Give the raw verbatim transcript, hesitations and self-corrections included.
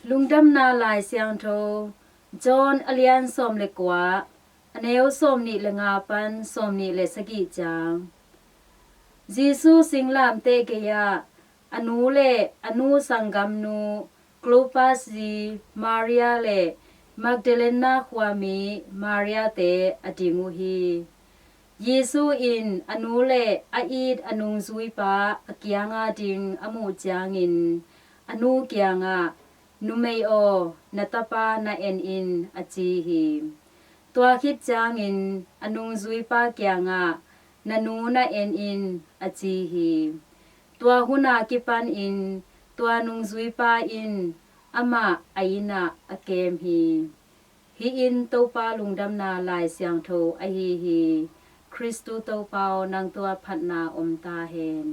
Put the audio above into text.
Lungdamna Lai Siangtho John a lian sawm le kua, a neu sawm nih le nga pan sawm nih le sagih ciang. Jesu singlamteh gei-ah a nu le a nu sanggamnu Clopas zi Maria le Magdalena khuami Maria-te a ding uh hi. Jesu in a nu le a it a nungzuipa a kianga ding a muh ciangin a nu kiangah, "Numei aw, na tapa na en in," a ci hi. Tua khit ciangin a nungzuipa kiangah, "Na nu na en in," a ci hi. Tua hun a kipanin tua nungzuipa in amah a inn ah a kem hi. Hih in Topa Lungdamna Lai Siangtho ahi hi. Khristu Topa aw, nang tungah phatna om ta hen.